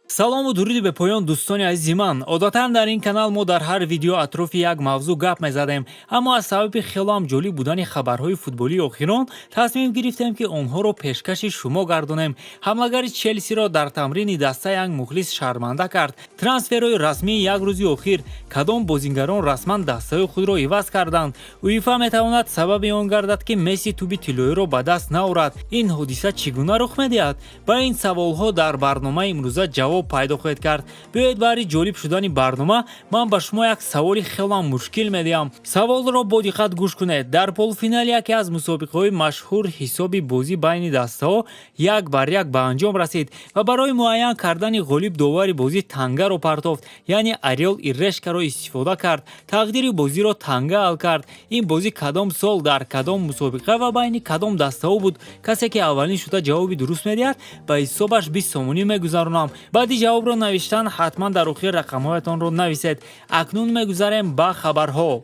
Салому дуруди бепоён, дӯстони азизи ман. Одатан дар ин канал мо дар ҳар видео атрофи як мавзӯъ гап мезадем, аммо аз сабаби хелоам ҷолиб будани хабарҳои футболии охирон тасмим гирифтем, ки онҳоро пешкаши шумо гардонем. Ҳамлагари Челсиро дар тамрини даста як мухлис шарманда кард. Трансферҳои расмии як рӯзи охир: кадом бозингарон расман дастаҳои худро иваз карданд? УЕФА метавонад сабаби он гардад, ки Месси тӯби тиллоиро ба даст наорад. Ин ҳодиса чӣ гуна рух медиҳад? Ба ин саволҳо дар барномаи имрӯза ҷавоб пайдо хоҳед кард. Биёед, баҳри ҷолиб шудани барнома ман ба шумо як саволи хелам мушкил медиҳам. Саволро бо диққат гӯш кунед. Дар полуфинали яке аз мусобиқаҳои машҳур ҳисоби бозӣ байни дастаҳо 1-1 ба анҷом расид ва барои муайян кардани ғолиб довари бозӣ тангаро партофт, яъне орёл и решкаро истифода кард. Тақдири бозиро танга ҳал кард. Ин бозӣ кадом сол, дар кадом мусобиқа ва байни кадом дастаҳо буд? Касе ки аввалин шуда ҷавоби дуруст медиҳад, ба ҳисобаш 20 сомонӣ мегузаронам. Баъди ҷавобро навиштан ҳатман дар охир рақамҳоятонро нависед. Акнун мегузарем ба хабарҳо.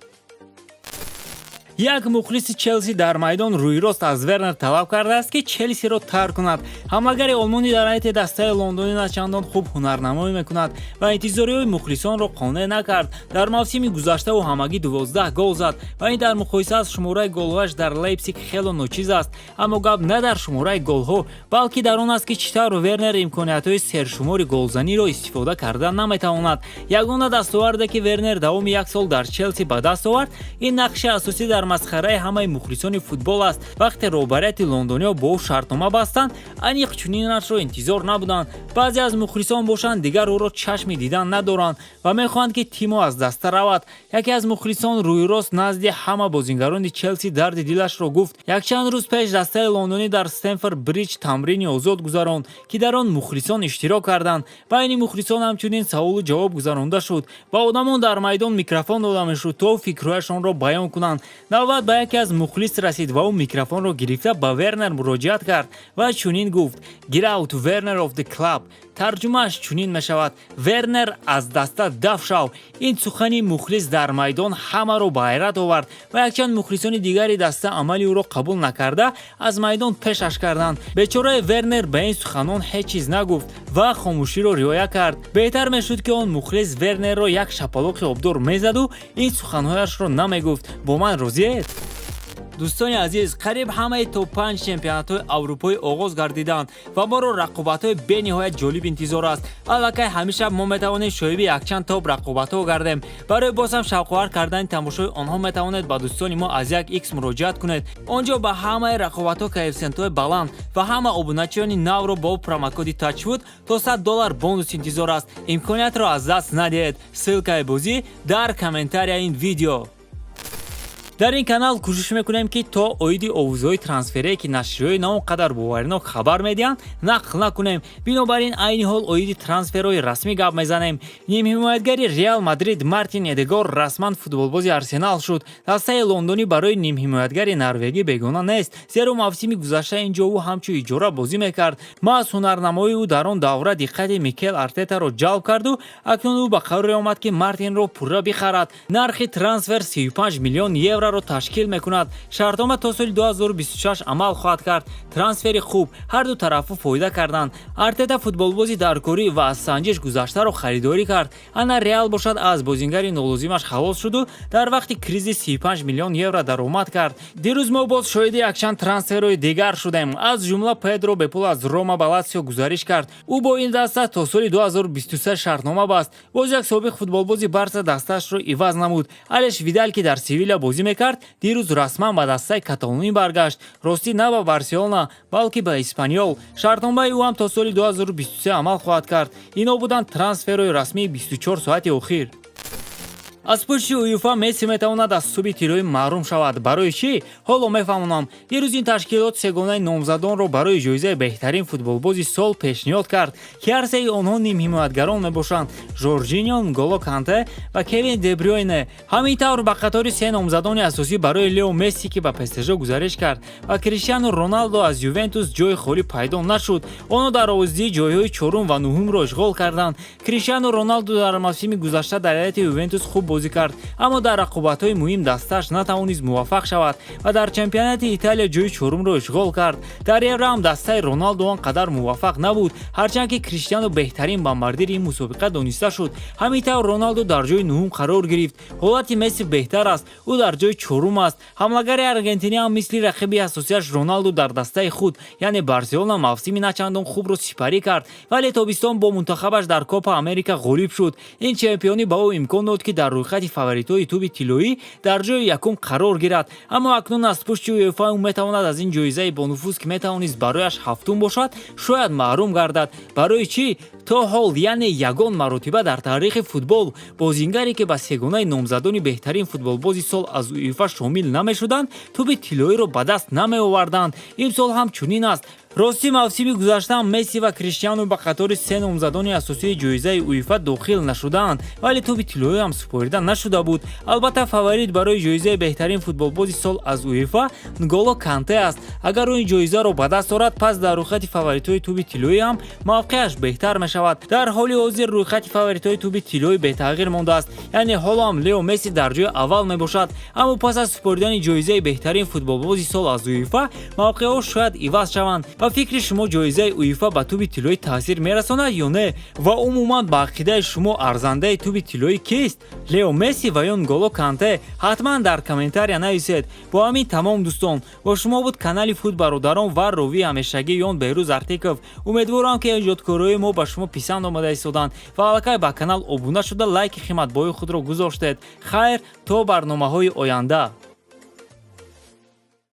Як мухлиси Челси дар майдон рӯйрост аз Вернер талаб кардааст, ки Челсиро тарк кунад. Ҳамлагари олмонӣ дар ҳайати дастаи лондонӣ на чандон хуб ҳунарнамоӣ мекунад ва интизориҳои мухлисонро қонеъ накард. Дар мавсими гузашта ӯ ҳамагӣ 12 гол зад ва ин дар муқоиса аз шумораи голҳояш дар Лейпсиг хело ночиз аст. Аммо гап на дар шумораи голҳо, балки дар он аст, ки чӣ тавр Вернер имкониятҳои сершумори голзаниро истифода карда наметавонад. Ягона дастоварде, ки Вернер давоми як сол дар Челси ба даст овард, ин нақши асосӣ дар масхараи ҳамаи мухлисони футбол аст. Вақте роҳбарияти лондониҳо бо ӯ шартнома бастанд, аниқ чунинашро интизор набуданд. Баъзе аз мухлисон бошанд, дигар ӯро чашми дидан надоранд ва мехоҳанд, ки Тимо аз даста равад. Яке аз мухлисон рӯйрост назди ҳама бозингарони Челси дарди дилашро гуфт. Якчанд рӯз пеш дастаи лондонӣ дар Стэмфорд Бриҷ тамрини озод гузаронд, ки дар он мухлисон иштирок карданд. Байни мухлисон ҳамчунин саволу ҷавоб гузаронда шуд. Ба одамон дар майдон микрофон дода мешуд, то фикрҳояшонро баён кунанд. Навбат ба яке аз мухлис расид ва ӯ микрофонро гирифта, ба Вернер муроҷиат кард ва чунин гуфт: "Get out, Werner, of the club." Тарҷумааш чунин мешавад: "Вернер, аз даста даф шав." Ин сухани мухлис дар майдон ҳамаро ба ҳайрат овард ва якчанд мухлисони дигари даста амали ӯро қабул накарда, аз майдон пешаш карданд. Бечораи Вернер ба ин суханон ҳеҷ чиз нагуфт ва хомӯширо риоя кард. Беҳтар мешуд, ки он мухлис Вернерро як шапалоқи обдор мезаду ин суханҳояшро намегуфт. Бо ман розиед? Дӯстони азиз, қариб ҳамаи топ-5 чемпионатҳои аврупоӣ оғоз гардиданд ва моро рақобатҳои бениҳоят ҷолиб интизор аст. Аллакай ҳамеша мо метавонем шоҳиби якчанд топ рақобатҳо гардем. Барои боз ҳам шавқовар кардани тамошои онҳо метавонед ба дӯстони мо аз як икс муроҷиат кунед. Он ҷо ба ҳамаи рақобатҳо коэффисиентҳои баланд ва ҳама обуначиёни навро бо промокоди тачфуд то 100 доллар бонус интизор аст. Имкониятро аз даст надиҳед. Ссылкаи бозӣ дар комментарияи ин видео. Дар ин канал кӯшиш мекунем, ки то оиди овозҳои трансферие, ки нашриҳои на он қадар боваринок хабар медиҳанд, нақл накунем. Бинобар ин айни ҳол оиди трансферҳои расмӣ гап мезанем. Нимҳимоятгари Реал Мадрид Мартин Эдегор расман футболбози Арсенал шуд. Дастаи лондонӣ барои нимҳимоятгари норвегӣ бегона нест, зеро мавсими гузашта ин ҷо ӯ ҳамчун иҷора бозӣ мекард. Маҳз ҳунарнамоии ӯ дар он давра диққати Микел Артетаро ҷалб карду акнун ӯ ба қароре омад, ки Мартинро пурра бихарад. Нархи трансфер 35 миллион евроро ташкил мекунад. Шартнома то соли 2026 амал хоҳад кард. Трансфери хуб, ҳарду тарафҳо фоида карданд. Артета футболбози даркорӣ ва аз санҷиш гузаштаро харидорӣ кард. Ана Реал бошад, аз бозингари нолозимаш халос шуду дар вақти кризис 35 миллион евро даромад кард. Дирӯз мо боз шоҳиди якчанд трансферҳои дигар шудем. Аз ҷумла Педро бепул аз Рома ба Латсио гузариш кард. Ӯ бо ин даста то соли 2023 шартнома баст. Боз як собиқ футболбози Барса дастаашро иваз намуд. Алеш Видал, ки дар Севиля бозӣ мекард, дирӯз расман ба дастаи каталонӣ баргашт. Ростӣ, на ба Барселона, балки ба Эспаньол. Шартномаи ӯ ҳам то соли 2023 амал хоҳад кард. Ино буданд трансферҳои расмии 24 соати охир. Аз пушти УЕФА Месси метавонад аз тӯби тиллоӣ маҳрум шавад. Барои чӣ? Ҳоло мефаҳмонам. Дирӯз ин ташкилот сегонаи номзадонро барои ҷоизаи беҳтарин футболбози сол пешниҳод кард, ки ҳар сеи онҳо нимҳимоятгарон мебошанд: Жоржиньо, Нголо Канте ва Кевин Дебрёйне. Ҳамин тавр, ба қатори се номзадони асосӣ барои Лео Месси, ки ба ПСЖ гузариш кард, ва Криштиану Роналдо аз Ювентус ҷои холӣ пайдо нашуд. Онҳо дар овоздиҳӣ ҷойҳои чорум ва нуҳумро ишғол карданд. Криштиану Роналдо дар мавсими гузашта дар ҳайати Ювентус хуб бозӣ кард, аммо дар рақобатҳои муҳим дастааш натавонист муваффақ шавад ва дар чемпионати Италия ҷои чорумро ишғол кард. Дар Евро ҳам дастаи Роналду он қадар муваффақ набуд, ҳарчанд ки Криштиану беҳтарин бомбардири ин мусобиқа дониста шуд. Ҳамин тавр, Роналду дар ҷои нуҳум қарор гирифт. Ҳолати Месси беҳтар аст, ӯ дар ҷои чорум аст. Ҳамлагари аргентинӣ ҳам мисли рақиби асосияш Роналду дар дастаи худ, яъне Барселона, мавсими начандон хубро сипарӣ кард, вале тобистон бо мунтахабаш дар Копа Америка ғолиб шуд. Ин чемпионӣ ба ӯ имкон дод, ки дар рӯйхати фаворитҳои тӯби тиллоӣ дар ҷои якум қарор гирад. Аммо акнун аз пушти УЕФА ӯ метавонад аз ин ҷоизаи бонуфуз, ки метавонист барояш ҳафтум бошад, шояд маҳрум гардад. Барои чӣ? То ҳол, яъне ягон маротиба дар таърихи футбол бозингаре, ки ба сегонаи номзадони беҳтарин футболбози сол аз УЕФА шомил намешуданд, тӯби тиллоиро ба даст намеоварданд. Имсол ҳам чунин аст. Ростӣ, мавсими гузаштаам Месси ва Криштиану ба қатори се номзадони асосии ҷоизаи УЕФА дохил нашудаанд, вале тӯби тиллоӣ ҳам супорида нашуда буд. Албатта, фаворит барои ҷоизаи беҳтарин футболбози сол аз УЕФА Нголо Канте аст. Агар ӯ ин ҷоизаро ба даст орад, пас дар рӯйхати фаворитҳои тӯби тиллоӣ ҳам мавқеаш беҳтар мешавад. Дар ҳоли ҳозир рӯйхати фаворитҳои тӯби тиллоӣ бетағйир мондааст, яъне ҳоло ҳам Лео Месси дар ҷои аввал мебошад. Аммо пас аз супоридани ҷоизаи беҳтарин футболбози сол аз УЕФА мавқеъҳо шояд иваз шаванд. Ба фикри шумо, ҷоизаи УЕФА ба тӯби тиллоӣ таъсир мерасонад ё не? Ва умуман, ба ақидаи шумо, арзандаи тӯби тиллоӣ кист, Лео Месси ва ё Нголо Канте? Ҳатман дар комментария нависед. Бо ҳамин тамом, дӯстон. Бо шумо буд канали Фут Бародарон ва ровии ҳамешагии он Беҳрӯз Артиков. Умедворам, ки эҷодкориҳои мо ба шумо писанд омада истоданд ва аллакай ба канал обуна шуда, лайки қиматбоҳои худро гузоштед. Хайр, то барномаҳои оянда.